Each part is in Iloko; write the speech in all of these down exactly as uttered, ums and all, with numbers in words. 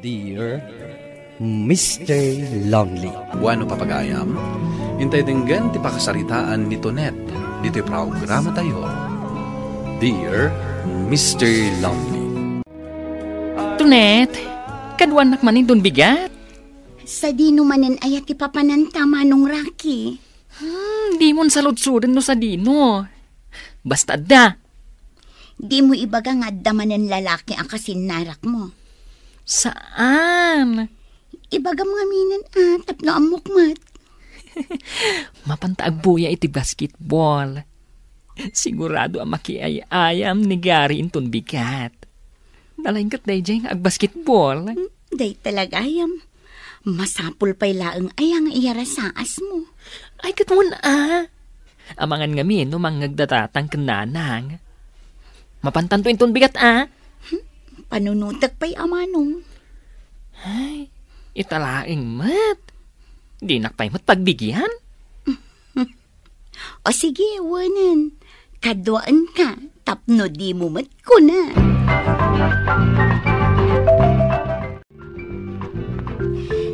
Dear Mister Lonely. Bueno, papagayam, intay denggen ti pakasaritaan ni Tonet ditoy programatayo, Dear Mister Lonely. Tonet, kaduanak manen don bigat? Sadino manen aya ti papananta, Manong Rocky? Hmm, dimon saludsoden no sadino. Basta adda. Dimo ibaga nga adda manen lalaki a kasinnarakmo. Saan? Ibagam ngaminen a, tapno ammok met. Mapanta agbuya iti basketball. Sigurado a makiay-ayam ni Gary inton bigat. Nalaing ket daydiay nga agbasketball. Hmm, dayta la gayam. Masapul pay laeng aya nga iyarasaasmo. Ay, ket wen a. Amangan ngamin no mangngeg da tatang ken nanang. Mapantanto inton bigat a. Hmm, panunotek pay a, Manong. Ay, ita laeng met. Dinak pay met pagbigian. O sige, wenen. Kaduaenka tapno dimo met kuna.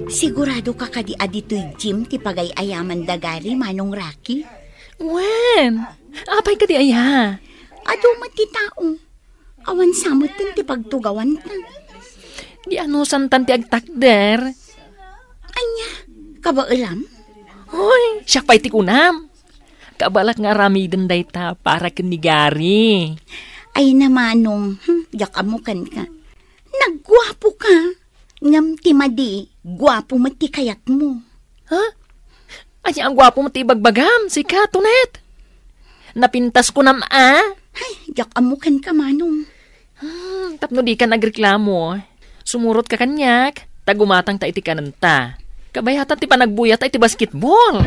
Sigurado ka kadi a ditoy gym ti pagay-ayaman da Gary, Manong Rocky? Wen, apay kadi aya? Adu met ti tao. Awan sa metten ti pagtugawanta. Di anusantan ti agtakder? Ania, kabaelam? Hoy, siak pay ti kunam. Kabalak nga aramiden dayta para ken ni Gary. Ay na, Manong, hmm, diak ammo kenka. Nagguapo ka. Ngem ti madi, guapo met ti kayatmo. Ha? Ania a guapo met ti ibagbagam, sika, Tonet? Napintas kunam a? Ay, diak ammo kenka, Manong. Hmm, tapno dika nagreklamo, sumurotka kaniak, ta gumatangta iti kanenta. Kabayatan ti panagbuyata iti basketball.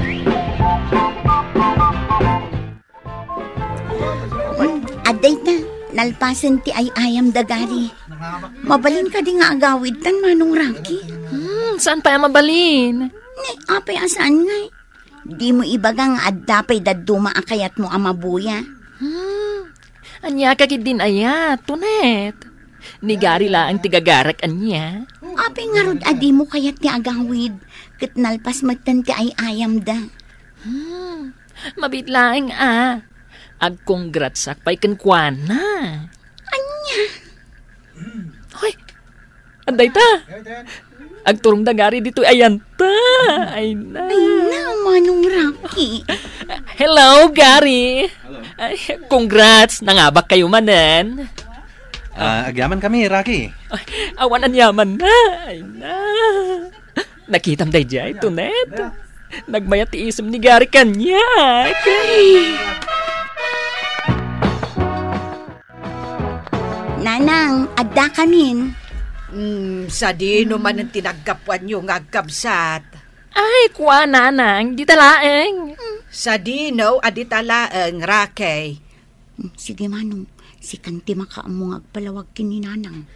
Hmm, adda ita, nalpasen ti ay-ayam da Gary. Mabalin kadi nga agawidtan, Manong Rocky? Hmm, saan pay a mabalin? Ni, apay a saan ngay? Dimo ibaga nga adda pay dadduma a kayatmo a mabuya? Hmm, ania ka ketdin aya, Tonet? Ni Gary laeng ti gagarak ania? Apay ngarud a dimo kayat ti agawid, ket nalpas metten ti ay-ayamda? Hmm, mabiit laeng a. Agcongratsak pay kenkuana. Ania? Hoy, adda ita. Agturong da Gary ditoy ayanta. Ay na. Ay na, Manong Rocky. Hello, Gary. Ay, congrats. Nangabak kayo manen. Ah, agyaman kami, Rocky. Ay, awan anyaman na. Ay na. Nakitam daydiay, Tonet? Nagmayat ti isem ni Gary kaniak. Nanang, adda kamin. Hmm, sadino manen ti naggapuanyo nga agkabsat? Ay, kua, Nanang, dita laeng. Sadino a dita laeng, Rocky? Hmm, sige, Manong, sikan ti makaammo nga agpalawag ken ni Nanang.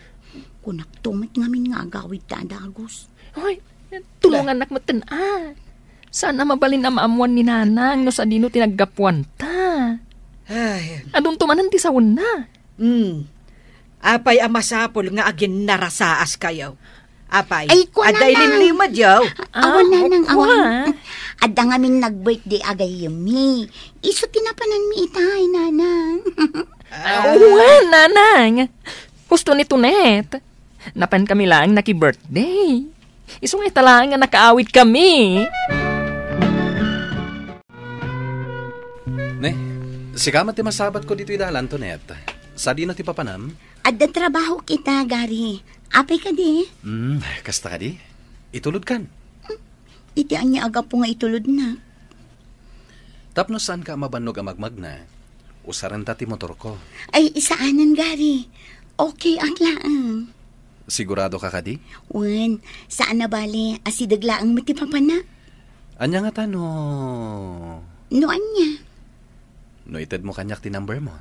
Kunakto met ngamin nga agawidta a dagus. Hoy, tulongannak metten a. Saan a mabalin a maammuan ni Nanang no sadino ti naggapuanta. Ay. Adunto manen ti sawenna. Hmm. Apay a masapul nga aginnarasaas kayo? Apay, ay, kua, adda Nanang. Ilimlimedyo? Ah, awan, Nanang, kua. Awan. Adda ngamin nag-birthday a gayyemmi. Isu ti napananmi itay, Nanang. Ah, wen, Nanang. Husto ni Tonet. Napankami laeng naki-birthday. Isu nga ita laeng nga nakaawidkami. Ne, sika met ti masabatko ditoy dalan, Tonet. Sadino ti papanam? Adda trabahok ita, Gary. Apay kadi? Hmm, kasta kadi? Itulodkan. Iti ania a gapu nga itulodna? Tapno saanka a mabannog a magmagna, usarenta ti motorko. Ay, saanen, Gary. Okay ak laeng. Sigurado ka kadi? Wen, saan a bale, asideg laeng met ti papanna. Ania ngata no? No ania? No itedmo kaniak ti number mo.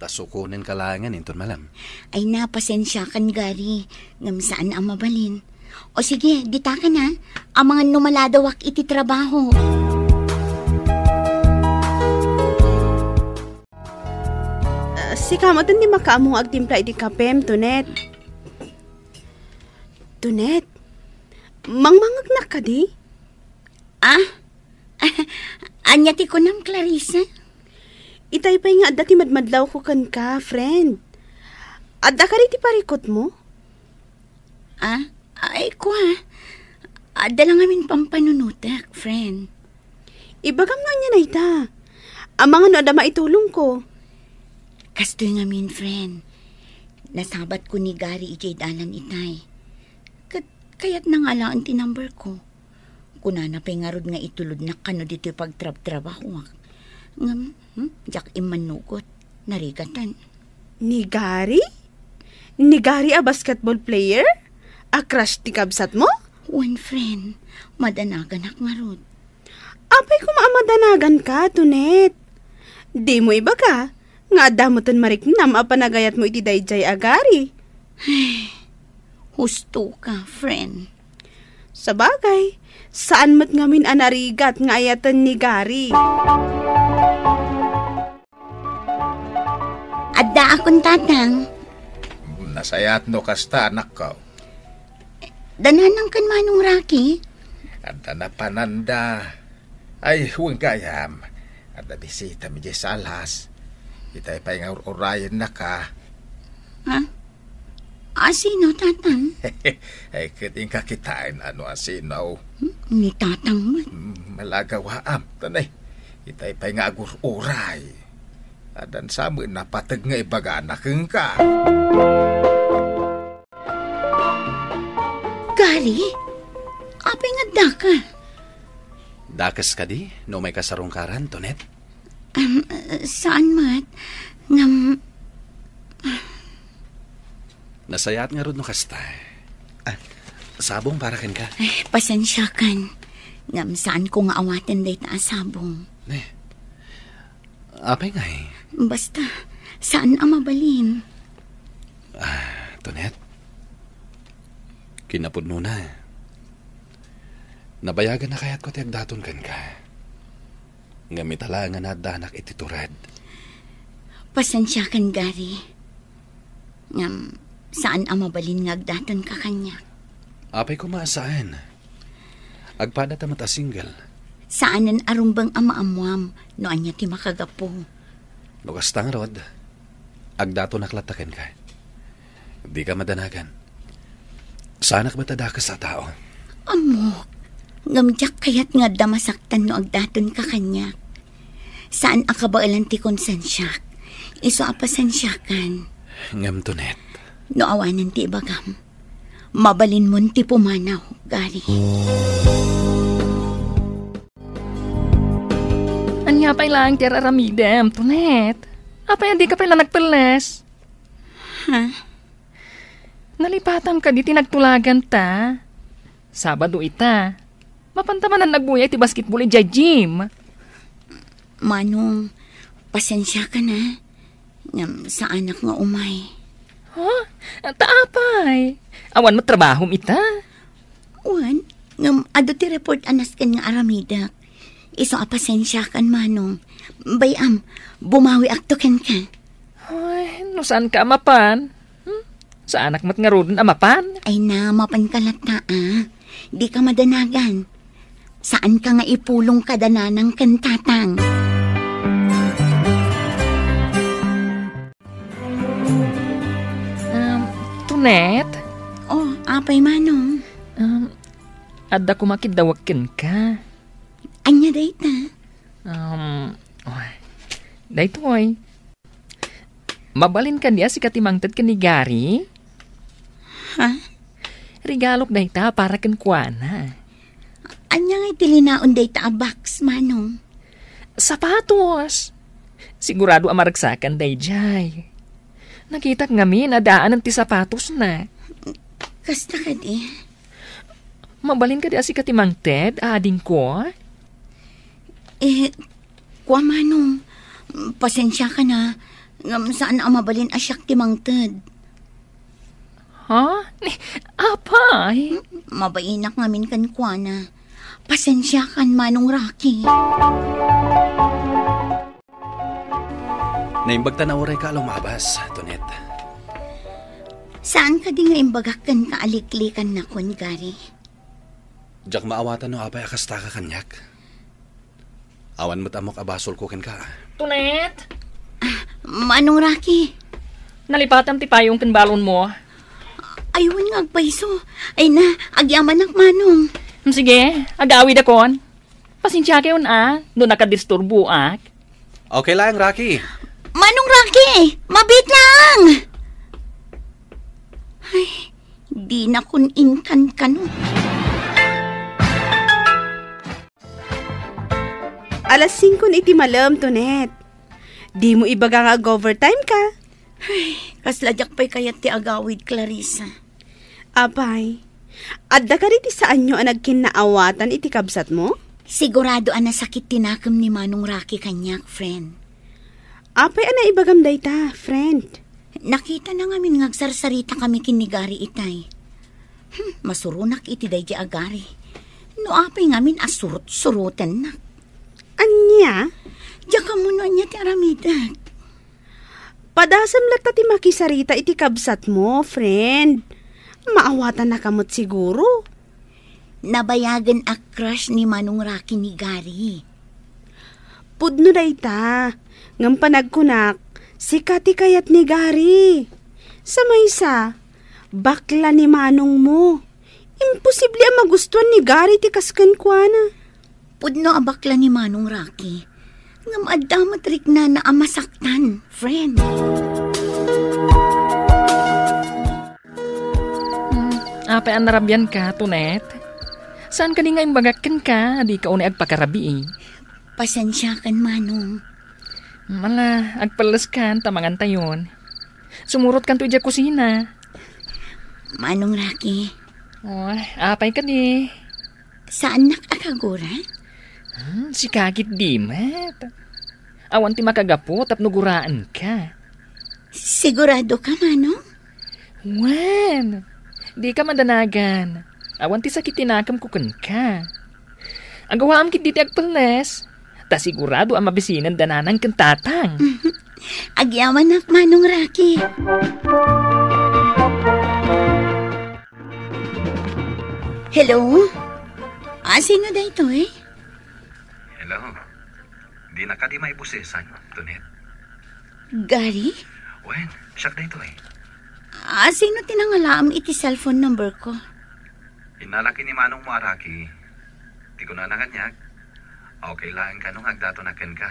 Ta sukonenka laengen inton malem. Ay na, pasensiakan, Gary. Ngem saan a mabalin. O sige, ditakan a. Amangan no maladawak iti trabaho. Ah, sika met ti makaammo nga agtimpla iti kapem, Tonet. Tonet, mangmangegnak kadi? Ah? Ania ti kunam, Clarissa? Itay pay nga adda ti madmadlawko kenka, friend. Adda kadi ti parikutmo? Ah? Ay, kua. Adda la ngamin pampanunotek, friend. Ibagam no ania dayta. Amangan no adda maitulongko. Kastoy ngamin, friend. Nasabatko ni Gary idiay dalan itay. Ket kayatna nga alaen ti number ko. Kunana pay ngarud nga itulodnak kano ditoy pagtrabtrabahoak. Ngem, hmm, diak immanugot. Narigatan. Ni Gary? Ni Gary a basketball player? A crush ti kabsatmo? Wen, friend. Madanaganak ngarud. Apay koma a madanaganka, Tonet? Dimo ibaga nga adda metten mariknam a panagayatmo iti daydiay a Gary. Husto ka, friend. Sabagay, saan met ngamin a narigat nga ayaten ni Gary. Addaakon, Tatang. Nasayaat no kasta, anakko. Dananang ken Manong Rocky? Adda napananda. Ay, wen gayam. Adda bisita idiay salas. Itay pay nga ur-urayennaka. Ha? Asino, Tatang? Ay, ket inka kitaen no asino. Hmm? Ni Tatang met. Mm, malagawaam, tanay. Itay pay nga agur-uray. Addan sa met napateg nga ibagana kenka. Gary, apay nga addaka? Dakes kadi no umayka sarungkaran, Tonet? Um, saan met. Ngem, Nasayaat ngarud no kasta. Ah, sabong para kenka. Ay, pasensiakan. Ngem saanko nga awaten dayta a sabong. Ne. Apay ngay? Basta, saan a mabalin. Ah, Tonet. Kinapudnona. Nabayagan a kayatko ti agdaton kenka. Ngem ita la nga naaddanak iti tured. Pasensiakan, Gary. Ngem, saan a mabalin nga agdatonka kaniak. Apay koma a saan. Agpada ta met a single. Saanen a rumbeng a maammoam no ania ti makagapu. No kasta ngarud, agdatonak latta kenka. Dika madanagan. Saanak met a dakes a tao. Ammok, ngem diak kayat nga adda masaktan no agdatonka kaniak. Saan a kabaelan ti konsensiak. Isu a pasensiakan. Ngem, Tonet. No awanen ti ibagam, mabalinmon ti pumanaw, Gary. Ania pay laeng ti ar-aramidem, Tonet? Apay a dika pay la nagpelles? Ha? Nalipatam kadi ti nagtulaganta? Sabado ita. Mapanta manen agbuya iti basketball idiay gym. Manong, pasensiakan a. Ngem saanak nga umay. Ha? Ta apay? Awan met trabahom ita? Wen, ngem adu ti report a nasken nga aramidek. Isu a pasensiakan, Manong. Bay-am, bumawiakto kenka. Ay, no saanka a mapan? Hmm? Saanak met ngaruden a mapan? Ay na, mapanka latta, a. Dika madanagan. Saanka nga ipulong kada nanang ken tatang. Um, Tonet? Oh, apay, Manong? Um, adda koma kiddawek kenka. Ania dayta? Um, oh, daytoy. Mabalin kadi a sika ti mangted ken ni Gary? Ha? Regalok dayta para kenkuana. Ania ngay ti linaon dayta a box, Manong? Sapatos! Sigurado a maragsakan daydiay. Nakitak ngamin a daanen ti sapatosna. Kasta kadi? Mabalin kadi a sika ti mangted, adingko? Eh, kua, Manong, pasensiakan a, ngem saan a mabalin a siak ti mangted. Ha? Ni, apay? Hmm, mabainak ngamin kenkuana. Pasensiakan, Manong Rocky. Naimbag ta naurayka a lumabas, Tonet. Saan kadi nga imbagak kenka a liklikannakon, Gary? Diak maawatan no apay a kastaka kaniak. Awan met ammok a basolko kenka. Tonet! Manong Rocky. Nalipatam ti payong ken balonmo. Ay, wen nga agpayso. Ay na, agyamanak, Manong. Hmm, sige, agawidakon. Pasensiakayon a, no nakadisturboak. Okay lang, Rocky. Manong Rocky, mabiit lang! Ay, dinakon inkankano. Alas singko iti malem, Tonet. Dimo ibaga nga ag-overtime ka. Ay, kasla diak pay kayat ti agawid, Clarissa. Apay, adda kadi ti saanyo a nagkinnaawatan iti kabsatmo? Sigurado a nasakit ti nakem ni Manong Rocky kaniak, friend. Apay a naibagam dayta, friend? Nakitana ngamin nga agsarsarita kami ken ni Gary itay. Hmm, masuronak iti daydi a Gary. No apay ngamin a surot-surotennak. Ania? Diak ammo no ania ti aramidek. Padasem latta ti makisarita iti kabsatmo, friend. Maawatannaka met siguro. Nabayagen a crush ni Manong Rocky ni Gary. Pudno dayta, ngem panagkunak, sika ti kayat ni Gary. Sa maysa, bakla ni manongmo. Imposible a magustuan ni Gary ti kas kenkuana. Pudno a bakla ni Manong Rocky. Ngem adda met riknana a masaktan, friend. Hmm, apay a narabianka, Tonet? Saan kadi nga imbagak kenka a dika unay agpakarabii? Pasensiakan, Manong. Hmm, ala, agpelleskan ta mangantayon. Sumurotkanto idiay kusina. Manong Rocky. Oh, apay kadi? Saannak a kagura? Hmm, sika ketdi met. Awan ti makagapu tapno guraenka. Sigurado ka, Manong? Wen, dika madanagan. Awan ti sakit ti nakemko kenka. Agawaam ketdi ti agpelles. Ta sigurado a mabisinenda nanang ken tatang. Agyamanak, Manong Rocky. Hello? Ah, sino daytoy? Hello. Dina kadi maibusisan, Tonet? Gary? Wen, siak daytoy. Ah, sino ti nangalaam iti cellphone number ko? Innalak ni manongmo a Rocky. Ti kunana kaniak, okay laeng kano nga agdatonak kenka.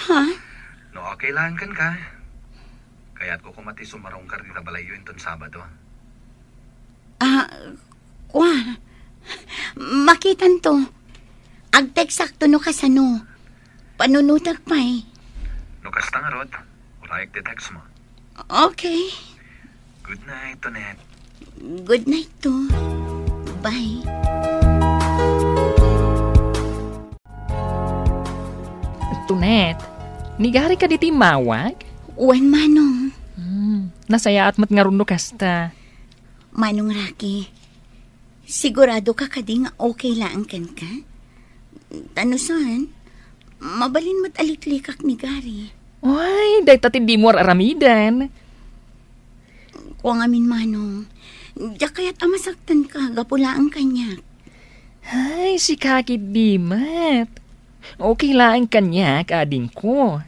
Ha? No okay laeng kenka, kayatko koma ti sumarungkar dita balayyo inton Sabado. Ah, kua. Makitanto. Agteksakto no kasano. Panunotak pay. No kasta ngarud, uray ti text mo. Okay. Good night, Tonet. Good night too. Bye. Tonet, ni Gary kadi ti immawag? Wen, Manong. Hmm, nasayaat met ngarud no kasta. Manong Rocky, sigurado ka kadi nga okay laeng kenka? Ta no saan, mabalin met a liklikak ni Gary. Ay, dayta ti dimo ar-aramiden. Kua ngamin, Manong, diak kayat a masaktanka gapu laeng kaniak. Ay, sika ketdi met. Okay laeng kaniak, adingko.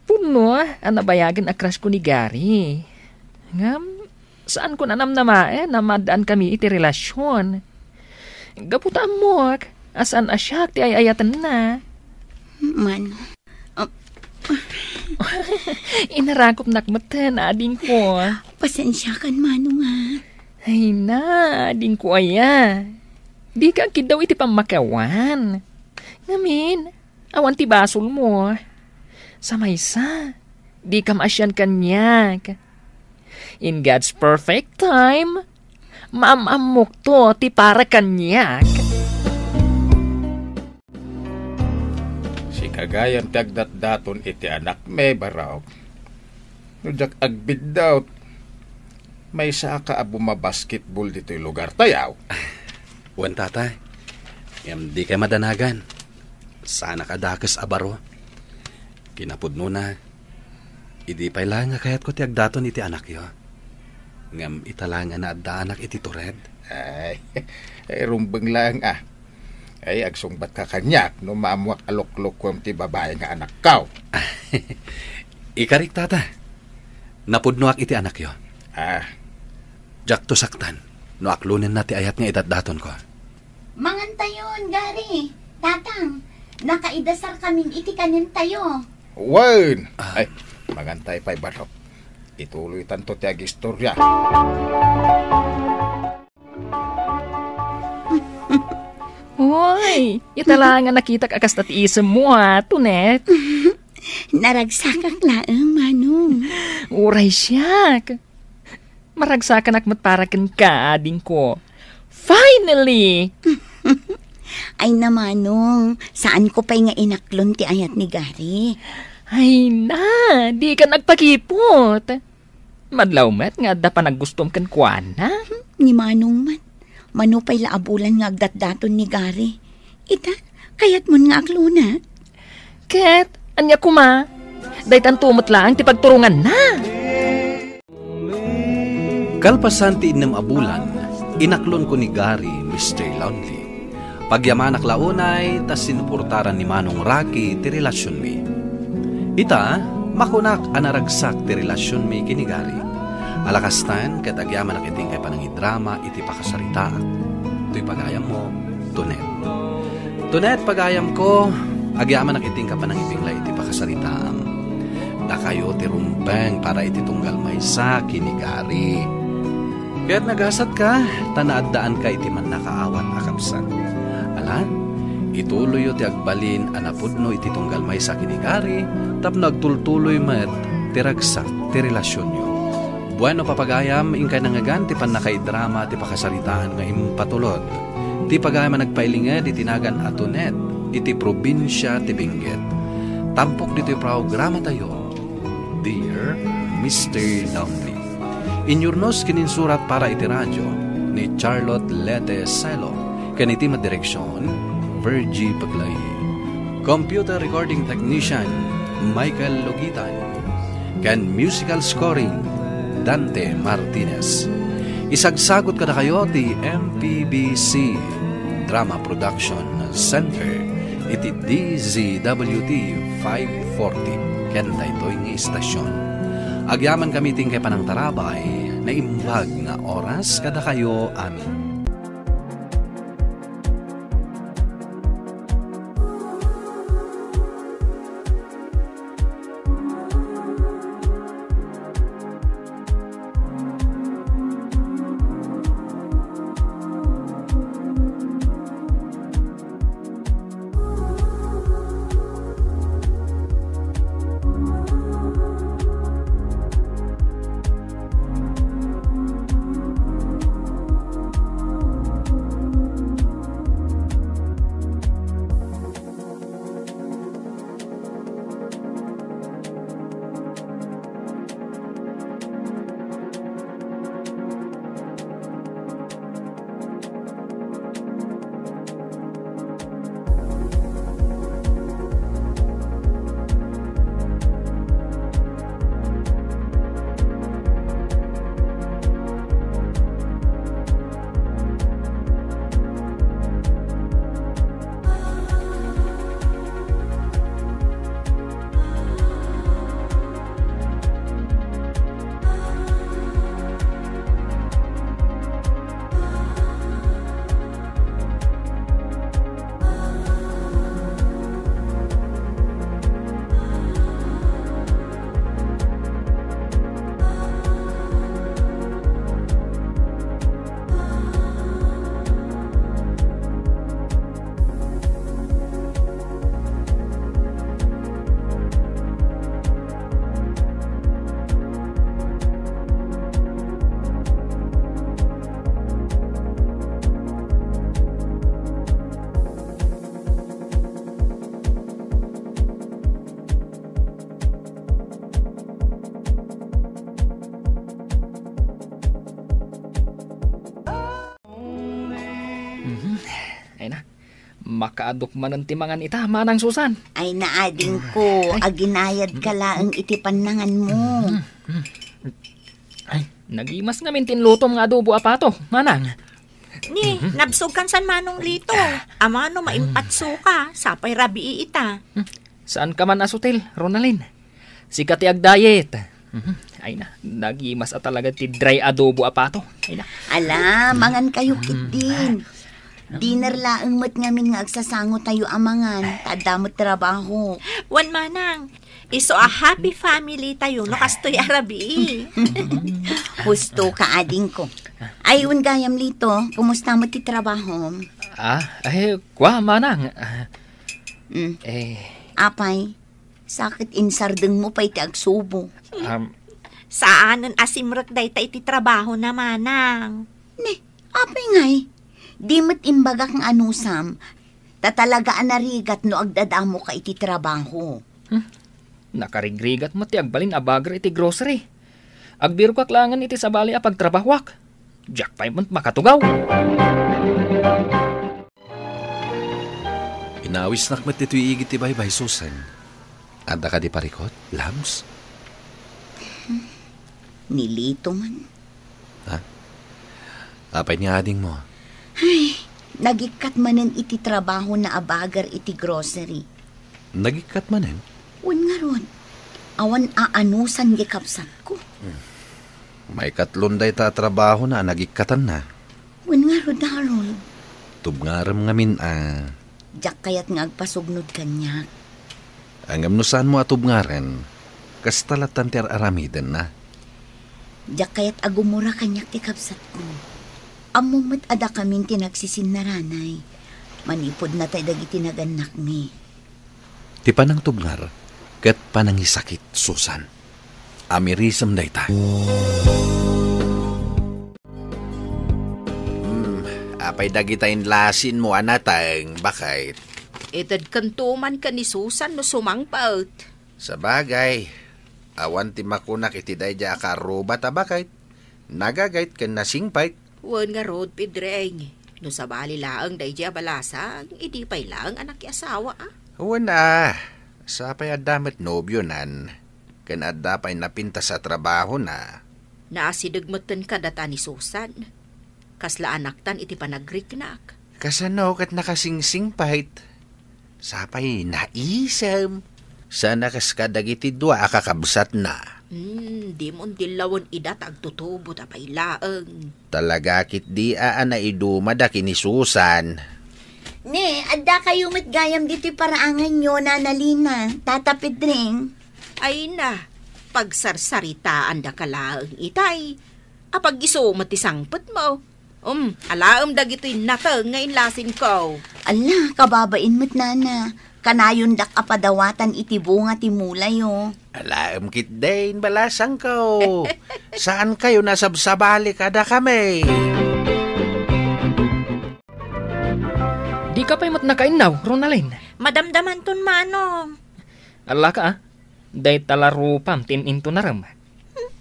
Pudno a nabayagen a crush ko ni Gary. Ngem, saanko a namnamaen a maaddaan kami iti relasion. Gapu ta ammok a saan a siak ti ay-ayatenna. Manong. Ah. Inarakopnak metten, adingko. Pasensiakan, Manong, a. Ay na, adingko aya. Dika agkiddaw iti pammakiawan. Ngamin, awan ti basolmo. Sa maysa, dika maasian kaniak. In God's perfect time, maam-ammokto ti para kaniak. Sika gayam ti agdatdaton iti anakmi, Barok. No diak agbiddut, maysaaka a bumabasketball ditoy lugartayo. Wen, Tatay. Ngem dikay madanagan. Saanak a dakes a baro. Kinapudnona, Idi pay laeng nga kayatko ti agdaton iti anakyo. Ngem ita laeng a naaddaanak iti tured. Ay, ay, rumbeng laeng a. Ay, agsungbatka kaniak no maammoak a loklokuem ti babai nga anakko. Ikarik, tata. Napudnoak iti anakyo. Ah. Diakto saktan no aklonenna ti ayat nga idatdatonko. Mangantayon, Gary. Tatang, nakaidasarkamin iti kanentayo. Wen! Ah. Ay, mangantay pay, Barok. Ituloytanto ti agistorya. Hoy, ita la nga nakitak a kasta ti isemmo, a, Tonet. Naragsakak laeng, Manong. Uray siak. Maragsakanak met para kenka, adingko. Finally! Ay na, Manong, saanko pay nga inaklon ti ayat ni Gary. Ay na, dika nagpakipot. Madlaw met nga adda panaggustom kenkuana. Hmm, ni Manong met. Mano pay la a bulan nga agdatdaton ni Gary. Ita, kayatmon nga aklona? Ket, ania koma? Daytanto met laeng ti pagturonganna. Kalpasan ti innem a bulan, inaklonko ni Gary, Mister Lonely. Pagyamanak la unay ta sinuportaran ni Manong Rocky ti relasionmi. Ita, makunak a naragsak ti relasionmi ken ni Gary. Ala kasten ket agyamanak iti inkay panangidrama iti pakasaritaak. Toy pagayammo, Tonet. Tonet, pagayamko, agyamanak iti inka panangipinla iti pakasaritaam. Dakayo ti rumbeng para iti tunggal maysa ken ni Gary. Ket nagasatka, ta naaddaanka iti mannakaawat a kabsat. Ala, ituloyyo ti agbalin a napudno iti tunggal maysa ken ni Gary, tapno agtultuloy met ti ragsak ti relasionyo. Bueno, papagayam, inkay nangngegan ti pannakaidrama ti pakasaritaan nga impatulod. Ti pagayam a nagpailinged iti nagan a Tonet iti probinsia ti Benguet. Tampok ditoy programatayo, Dear Mister Lonely. Inyurnos ken insurat para iti radio ni Charlotte Lete Selo, ken iti madireksion, Virgie Peglay. Computer recording technician, Michael Logitan. Ken musical scoring, Dante Martinez. Isagsagot kadakayo ti M P B C Drama Production Center iti D Z W T five forty ken daytoy nga istasion. Agyamankami iti inkay panangtarabay, naimbag nga oras kadakayo amin. Makaaduk manen ti mangan ita, Manang Susan. Ay, naadingko, aginayad ka laeng iti pannanganmo. Mm, mm. Ay, nagimas ngamin ti inlutom nga adobo a pato, Manang. Ni, nabsog kan san Manong Lito. Amano maimpatso ka, sapay rabii ita. Saan ka man a sutil, Ronalyn? Sika ti agdayet. Mhm. Ay na, nagimas a talaga ti dry adobo a pato. Ay na. Ala, mangan kayo, Mm. Kidding. Dinner laeng met ngamin nga agsasango tayo a mangan. Ta adda met trabaho. Wan manang, isu a happy family tayo, no kastoy a rabii. Husto ka, adingko. Ay, wen gayam, Lito, kumusta met ti trabaho? Ah, eh, kwa, manang. Ah, Mm. Eh. Apay, saket insardengmo pay ti agsubo. Um, Saanen a simrek dayta iti trabaho na, manang. Ne, apay ngay? Di met imbagak nga anusam, ta talaga a narigat no agdadamoka iti trabaho. Hmm. Nakarigrigat met ti agbalin a bagger iti grocery. Agbirokak laengen iti sabali a pagtrabahoak. Diak pay met makatugaw. Inawisnak met ditoy igid ti baybay, Susan. Adda kadi parikut, Labs? Ni Lito man. Ha? Apay ni adingmo? Ay, nagikkat manen iti trabaho na a bagger iti grocery. Nagikkat manen? Wen ngarud, awan aanusan ti kabsatko. Maikatlon dayta a trabaho na a nagikkatanna. Wen ngarud, Harold. Tubngarem ngamin a. Diak kayat nga agpasugnod kaniak. Ngem no saanmo a tubngaren, kasta lattan ti ar-aramidenna. Diak kayat a gumura kaniak ti kabsatko. Ammom met a dakamin ti nagsisinnaranay. Manipud natay dagiti nagannakmi. Ti panangtubngar ket panangisakit, Susan. Amirisem dayta. Hmm, apay dagita inlasinmo a nateng, baket? Itedkanto man ken ni Susan no sumangpet. Sabagay, awan ti makunak iti daydiay a karubat a baket. Nagagayt ken nasingpet. Wen ngarud, Pedring, no sabali laeng daydiay a balasang, idi pay laeng a nakiasawa, a? Wen a, sapay adda met nobionan, ken adda pay napintas a trabahona. Naasideg metten kadata ni Susan. Kasla anaktan iti panagriknak. Kasano ket nakasingsingpet? Sapay naisem. Sana kas kadagiti dua a kakabsatna. Hmm, dimon dillawen ida ta agtutubot a pay laeng. Talaga ketdi a naidumada ken ni Susan. Ne, adda kayo met gayam ditoy paraanganyo, Nana Lina, Tata Pedring. Ay na, pagsarsaritaandaka laeng itay. Apag isu met ti sangpetmo. Um, alaem dagitoy nateng nga inlasinko. Ala, kababain met, Nana. Kanayondak a padawatan iti bunga ti mulayo. Alaem ketdin, balasangko. Saan kayo nasabsabali kadakami? Dika pay met nakainnaw, Ronalyn? Madamdamanton, Manong. Ala ka, a. Dayta la rupam ti in-intunarem. Hmm,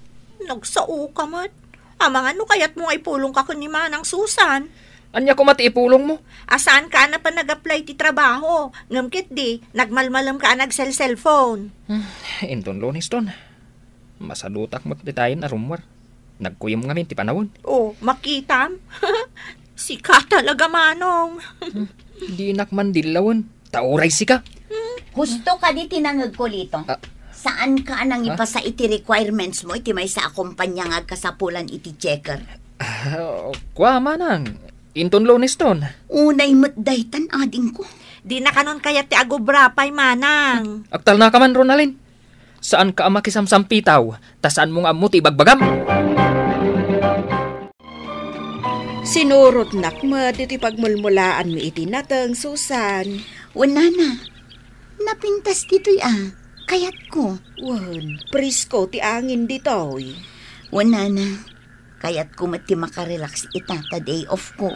nagsaoka met. Amangan no kayatmo nga ipulongka ken ni Manang Susan. Ania koma ti ipulongmo? A, saanka a napan nag-apply ti trabaho, ngem ketdi, nagmalmalemka a nagselselphone. Hmm, inton Lunes ton. Masadutak met ditayen a rummuar. Nagkuyom ngamin ti panawen. Oh, makitam? Sika talaga, Manong. Hmm, dinak man dillawen. Ta uray sika. Husto kadi ti nangegko, Lito. Ah. Saanka a nangipasa iti requirements mo iti maysa a kompanya nga agkasapulan iti checker? Ah, kua, manang. Inton Lunes ton. Unay met daytan, adingko. Dinakanon kayat ti agubra pay, manang. Agtalnaka man, Ronalyn. Saanka a makisamsampitaw, ta saanmo nga ammo ti ibagbagam. Sinurotnak met iti pagmulmulaanmi iti nateng, Susan. Wen, nana, napintas ditoy a, kayatko. Wen, presko ti angin ditoy. Wen, nana, kayatko met ti makarelax ita ta day off ko.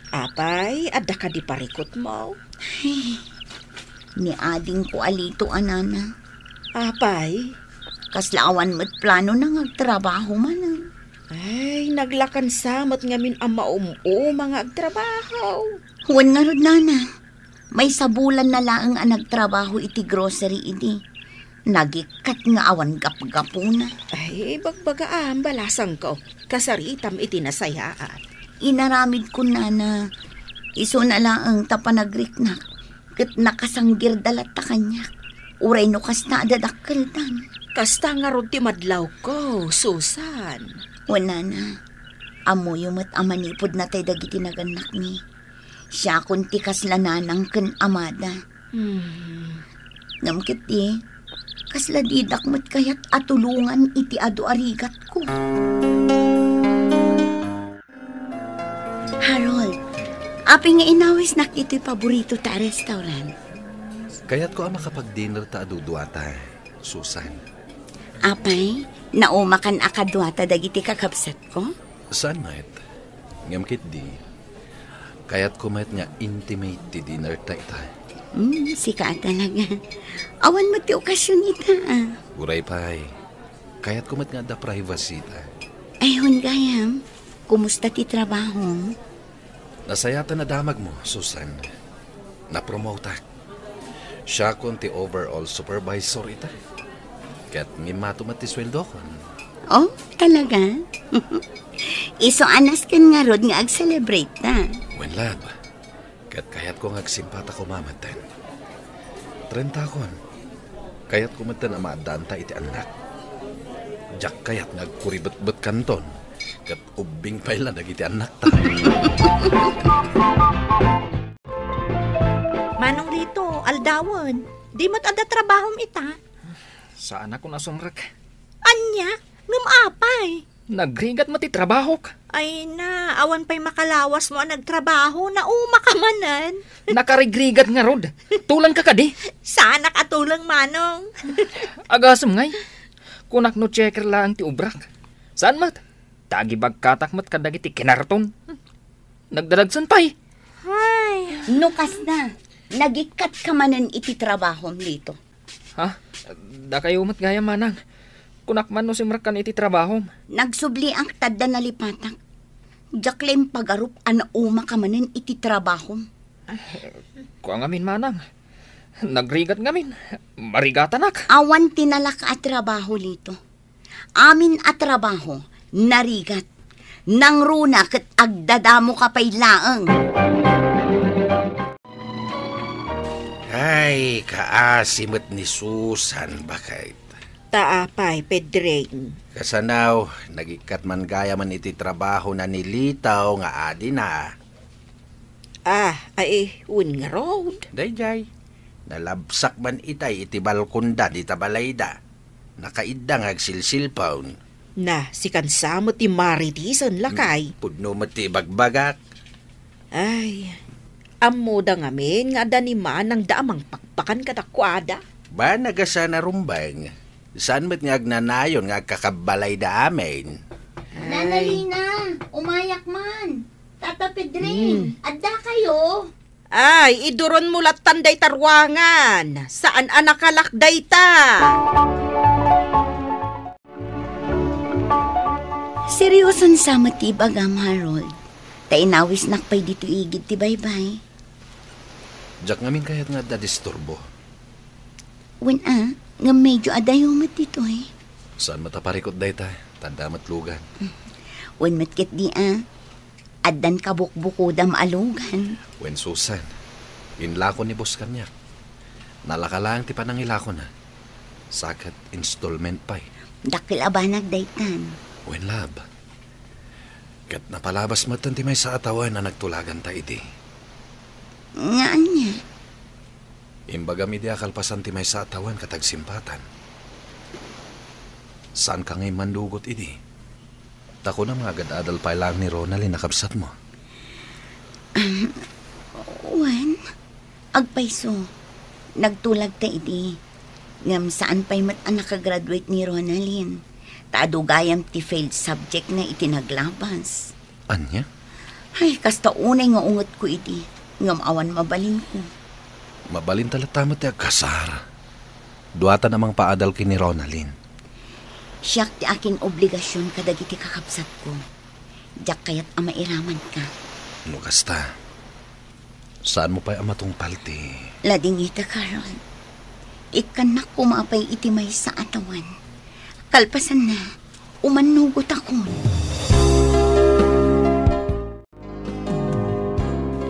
Apay, adda kadi parikutmo? Ay, ni adingko a Lito a, nana. Apay? Kasla awan met plano na nga agtrabaho manen. Ay, naglakansa met ngamin a maum-uma nga agtrabaho. Wen ngarud, nana. Maysa bulan na laeng a nagtrabaho iti grocery idi. Nagikkat nga awan gapgapuna. Ay, bagbagaam, balasangko. Kasaritam iti nasayaat. Inaramidko, nana. Isuna laeng ta panagriknak, ket nakasanggirda latta kaniak. Uray no kasta a dadakkeldan. Kasta ngarud ti madlawko, Susan. Wen, nana, ammoyo met a manipud natay dagiti nagannakmi. Siakon ti kasla nanang ken amada. Hmm. Ngem ketdi, kasla didak met kayat a tulongan iti adu a rigatko. Harold, apay nga inawisnak itoy paborito ta a restaurant? Kayatko a makapag-dinner ta a duduata, Susan. Apay, naumakan a kaduata dagiti kakabsatko? Saan met? Ngem ketdi, kayatko met nga intimate ti dinner ta ita. Hmm, sika a talaga. Awan met ti okasion ita, ah. Uray pay, kayatko met nga adda privacy ta. Ay, wen gayam, kumusta ti trabaho? Nasayaat a nadamagmo, Susan. Napromotak. Siakon ti overall supervisor ita. Ket ngimmato met ti sueldokon. Oh, talaga? Isu a nasken ngarud nga ag-celebrate ta. Wen, love. Ket kayatko nga agsimpata koma metten. Trentakon. Kayatko metten a maaddaanta iti annak. Diak kayat nga agkuribetbetkanton. Ket ubbing pay la dagiti annakta. Manong Lito, aldawen. Di met adda trabahom ita? Saanakon a sumrek. Ania? Ngem apay? Nagrigat met ti trabahok. Ay na, awan pay makalawasmo a nagtrabaho, nauma ka manen. Nakarigrigat ngarud. Tulangka kadi? Saanak a tulang, Manong. Agasem ngay. Kunak no checker laeng ti ubrak. Saan met? Ta agibagkatak met kadagiti kinarton. Nagdadagsen pay. Ay. No kasta, nagikkat ka manen iti trabahom, Lito. Ha? Dakayo met gayam, manang. Kunak man no simrekkan iti trabahom. Nagsubliak ta adda nalipatak. Diak la impagarup a nauma ka manen iti trabahom. Kua ngamin, manang. Nagrigat ngamin. Marigatanak. Awan tinalak a trabaho, Lito. Amin a trabaho, narigat. Nangruna ket agdadamo ka pay laeng. Ay, kaasi met ni Susan, baket. Ta apay, Pedring? Kasano, nagikkat man gayamen iti trabahona ni Lito nga adina. Ah, ay, wen ngarud. Daydiay, nalabsak man itay iti balkonda dita balayda. Nakaidda nga agsilsilpon. Na, sikan sa met ti maritisen, lakay. Hmm, pudno met ti ibagbagak. Ay, ammoda ngamin nga adda ni manangda a mangpakpakan kadakuada. Banag a saan a rumbeng. Saan met nga agnanayon nga agkakabbalayda amin. Ay. Nana Lina, umayak man. Tata Pedring, hmm, adda kayo? Ay, iduron mo lattan dayta ruangan. Saan a nakalak dayta? Serioson sa met ti ibagam, Harold. Ta inawisnak pay ditoy igid ti baybay. Diak ngamin kayat nga adda disturbo. Wen a, ngem medyo adayo met ditoy. Saan met a parikut dayta, ta adda met lugan. Wen met ketdi a, addan kabukbukodam a lugan. Wen, Susan, inlako ni boss kaniak. Nalaka laeng ti panangilakona. Sa ket installment pay. Dakkel a banag daytan. Wen, love. Ket napalabas metten ti maysa a tawen a nagtulaganta idi. Nga ania? Imbagam idi a kalpasan ti maysa a tawen ket agsimpatan. Saanka ngay mandugot idi? Ta kunam nga agad-adal pay laeng ni Ronaldin a kabsatmo. Ahem, wen, agpayso, nagtulagta idi. Ngem saan pay met a nakagraduate ni Ronaldin. Ta adu gayam ti failed subject na iti naglabas. Ania? Ay, kasta unay nga ungetko idi, ngem awan mabalinko. Mabalinta latta met ti agkasar. Duatan a mangpaadal ken ni Ronaldin. Siak ti akin-obligasion kadagiti kakabsatko. Diak kayat a mairamanka. No kasta, Saanmo pay a matungpal ti Ladingita, Carol. Ikkannak koma pay iti maysa a tawen. Kalpasanna, umannugotakon.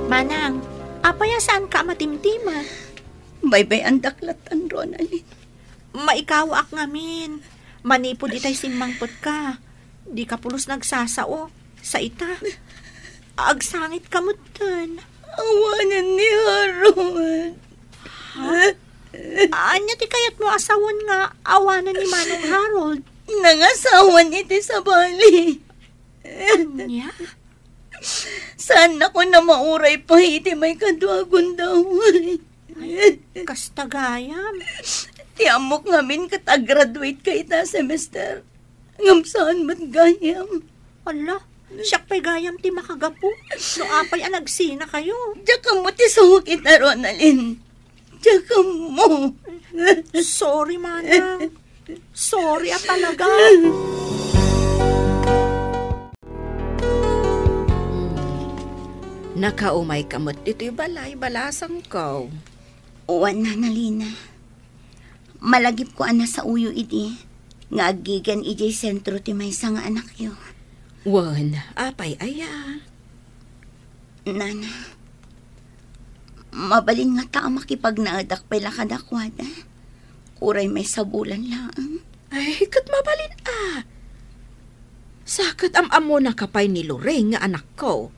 Manang, apay a saanka a matimtimek? Baybay-andak lattan, Ronaldin. Maikawaak ngamin. Manipud itay simmangpetka, dika pulos nagsasao. Sa ita, agsangit ka metten. Awanen ni Harold. Ha? Ania ti kayatmo a sawen nga awanen ni Manong Harold? Nangasawan iti sabali. Ania? Saannakon a mauray pay iti maikadua a gundaway. Ay, kasta gayam. Ti ammok ngamin ket agraduate ka ita a semester. Ngem saan met gayam. Ala, siak pay gayam ti makagapu. No apay a nagsinakayo? Diak ammo ti suok ita, Ronaldin. Diak ammo. Sorry, Manang. Sorry a talaga. Nakaumayka met ditoy balay, balasangko. Wen, Nana Lina. Malagipko a nasaoyo idi nga aggigen idiay sentro ti maysa nga anakyo. Wen, apay aya? Nana, mabalin ngata a makipagnaedak pay la kadakuada. Uray maysa bulan laeng. Ay, ket mabalin a. Sa ket am-ammonaka pay ni Lorraine nga anakko.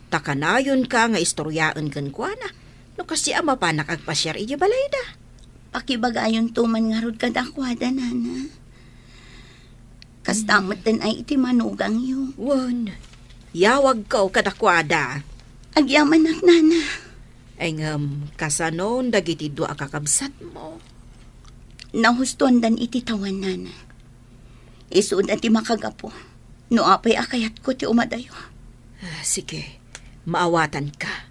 Ta kanayonka nga istoryaen kenkuana no kasta a mapanak agpasiar idiay balayda. Pakibagayonto man ngarud kadakuada, Nana. Kasta metten ay iti manugangyo. Wen, yawagko kadakuada. Agyamanak, Nana. Ay ngem, kasanon dagiti dua a kakabsatmo? Nahustoandan iti tawen, Nana. Isuda ti makagapu no apay a kayatko ti umadayo. Ah, sige, maawatanka.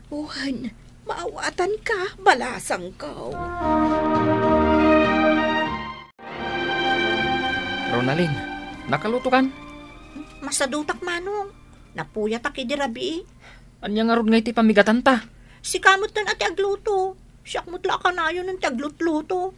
Wen, maawatanka, balasangko. Ronaldin, nakalutokan? Masadutak, Manong. Napuyatak idi rabii. Ania ngarud ngay ti pamigatanta? Sika metten a ti agluto. Siak met la a kanayon ti aglutluto.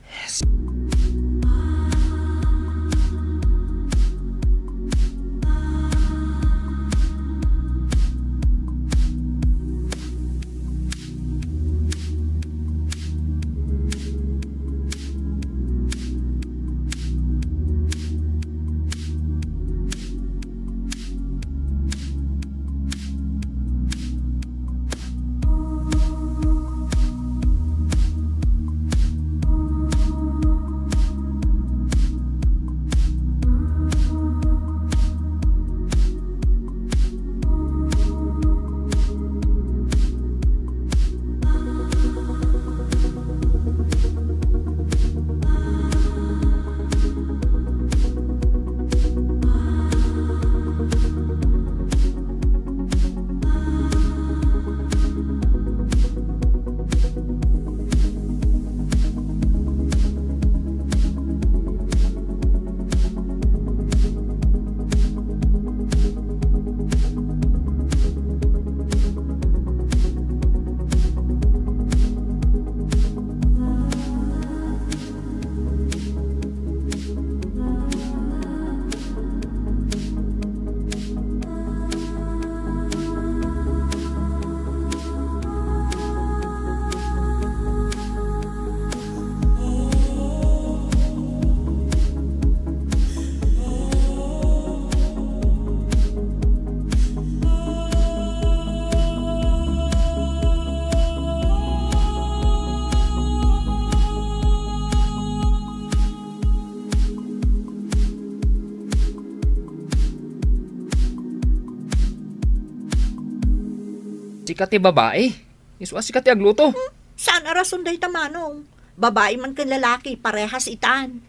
Sika ti babai, isu a sika ti agluto. Hmm, saan a rason dayta, Manong. Babai man ken lalaki, parehas itan.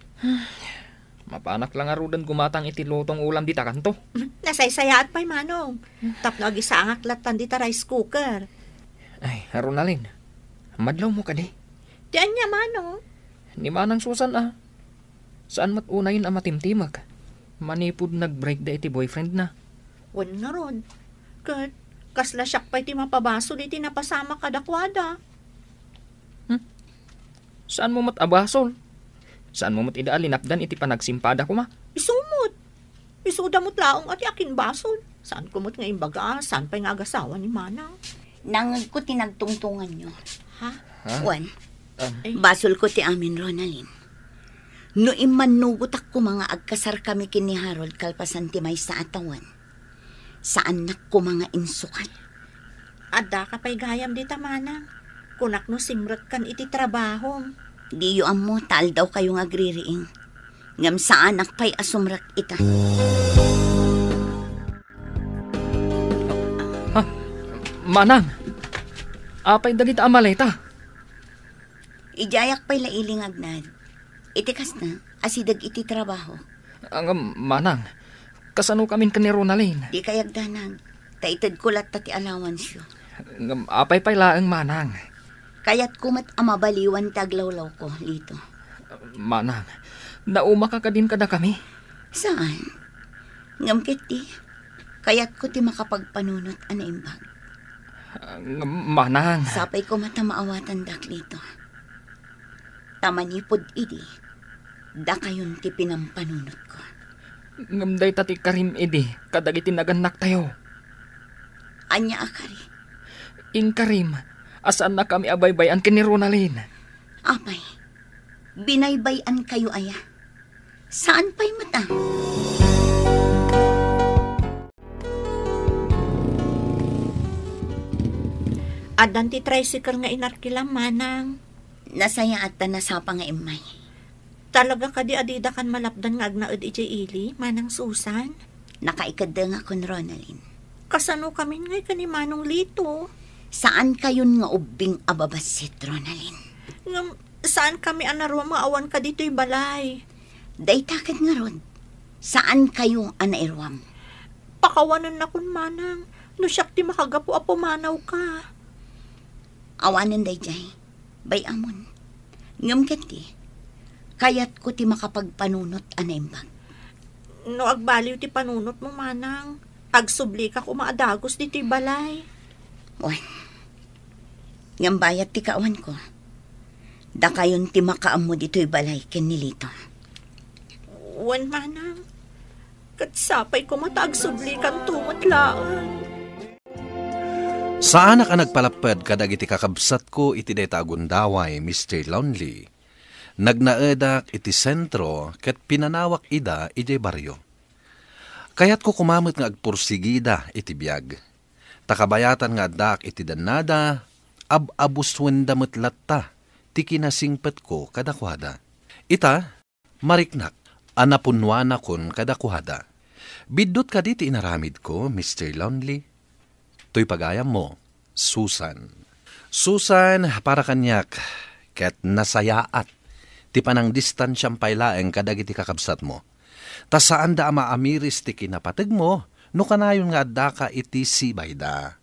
Mapanak la ngaruden gumatang iti lutong ulam dita kanto. Hmm, nasaysayaat pay, Manong. Tapno agisangak lattan dita rice cooker. Ay, Ronaldin, madlawmo kadi? Ti ania, Manong? Ni Manang Susan a. Saan met unayen a matimtimek manipud nag-break da iti boyfriend na. Wen ngarud, ket Kasla siak pay ti mapabasol iti napasamak kadakuada. Hmm? Saanmo met a basol? Saanmo met idi a linapdan iti panagsimpada koma? Isu met. Isuda met laeng a ti akin basol. Saanko met nga imbaga, saan pay nga agasawa ni Manang? Nangngegko ti nagtungtonganyo. Ha? Ha? Wen, Um, Eh. Basolko ti amin, Ronaldin. No immannugotak koma nga agkasarkami ken ni Harold kalpasan ti maysa a tawen, saannak koma nga insukat. Addaka pay gayam dita, Manang. Kunak no simrekkan iti trabahom. Diyo ammo ta aldawkayo nga agririing. Ngem saanak pay a sumrek ita. Ha? Manang, apay dagita a maleta? Idiayak pay la ili nga agnaed. Iti kasta, asideg iti trabaho. Ngem, Manang, kasano kamin ken ni Ronaldin? Dikay agdanag, ta itedko latta ti allowanceyo. Ngem, apay pay laeng, Manang? Kayatko met a mabaliwan ti aglawlawko, Lito. Manang, naumaka kadin kadakami? Saan? Ngem ketdi, kayatko ti makapagpanunot a naimbag. Ngem, Manang. Sapay koma ta maawatandak, Lito. Ta manipud idi, dakayon ti pinampanunotko. Ngem dayta ti karim idi kadagiti nagannaktayo. Ania a kari? Inkarim a saannakami a baybay-an ken ni Ronaldin. Apay, binaybay-ankayo aya? Saan pay met a? Addan ti tricycle nga inarkilam, Manang. Nasayaat ta nasapa nga immay. Talaga kadi a didakan malapdan nga agnaed idiay ili, Manang Susan? Nakaikeddengakon, Ronaldin. Kasano kamin ngay ken ni Manong Lito? Saankayon nga ubbing a babassit, Ronaldin. Ngem, saankami a naruam nga awan ka ditoy balay. Dayta ket ngarud, saankayo a nairuam. Pakawanennakon, Manang, no siak ti makagapu a pumanawka. Awanen daydiay, bay-amon. Ngem ketdi, kayatko ti makapagpanunot a naimbag. No agbaliw ti panunotmo, Manang, agsublikak koma a dagus ditoy balay. Wen. Ngem bayat ti kaawanko. Dakayon ti makaammo ditoy balay ken ni Lito. Wen, Manang. Ket sapay koma ta agsublikanto met laeng. Saanak a nagpalapped kadagiti kakabsatko iti dayta a gundaway, Mister Lonely. Nagnaedak iti sentro ket pinanawak ida idiay barrio. Kayatko koma met nga agpursigida iti biag. Ta kabayatan nga addaak iti dannada, ab-abuswenda met latta ti kinasingpetko kadakuada. Ita, mariknak a napunnuanakon kadakuada. Biddut kadi ti inaramidko, Mister Lonely? Toy pagayammo, Susan. Susan, para kaniak, ket nasayaat ti panangdistansiam pay laeng kadagiti kakabsatmo. Ta saanda a maamiris ti kinapategmo no kanayon nga addaka iti sibayda.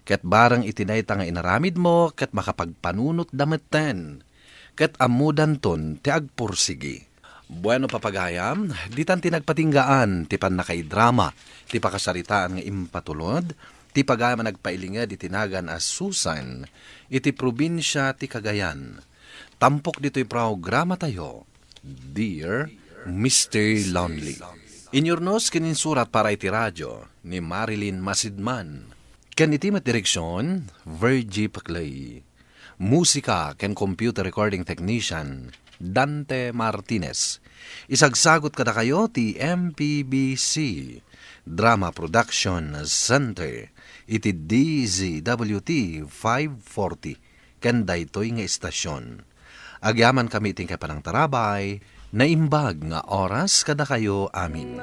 Ket bareng iti dayta nga inaramidmo ket makapagpanunotda metten, ket ammodanton ti agpursigi. Bueno, papagayam, ditan ti nagpatinggaan ti pannakaidrama ti pakasaritaan nga impatulod ti pagayam a nagpailinged iti nagan a Susan iti probinsia ti Cagayan. Tampok ditoy programatayo, Dear Mister Lonely. Inyurnos ken insurat para iti radio ni Marilyn Masidman. Ken iti met direksion, Virgie Paclay. Musika ken computer recording technician, Dante Martinez. Isagsagut kadakayo ti M P B C Drama Production Center iti D Z W T five forty ken daytoy nga istasyon. Agyamankami iti panangtarabay, naimbag nga oras kadakayo amin.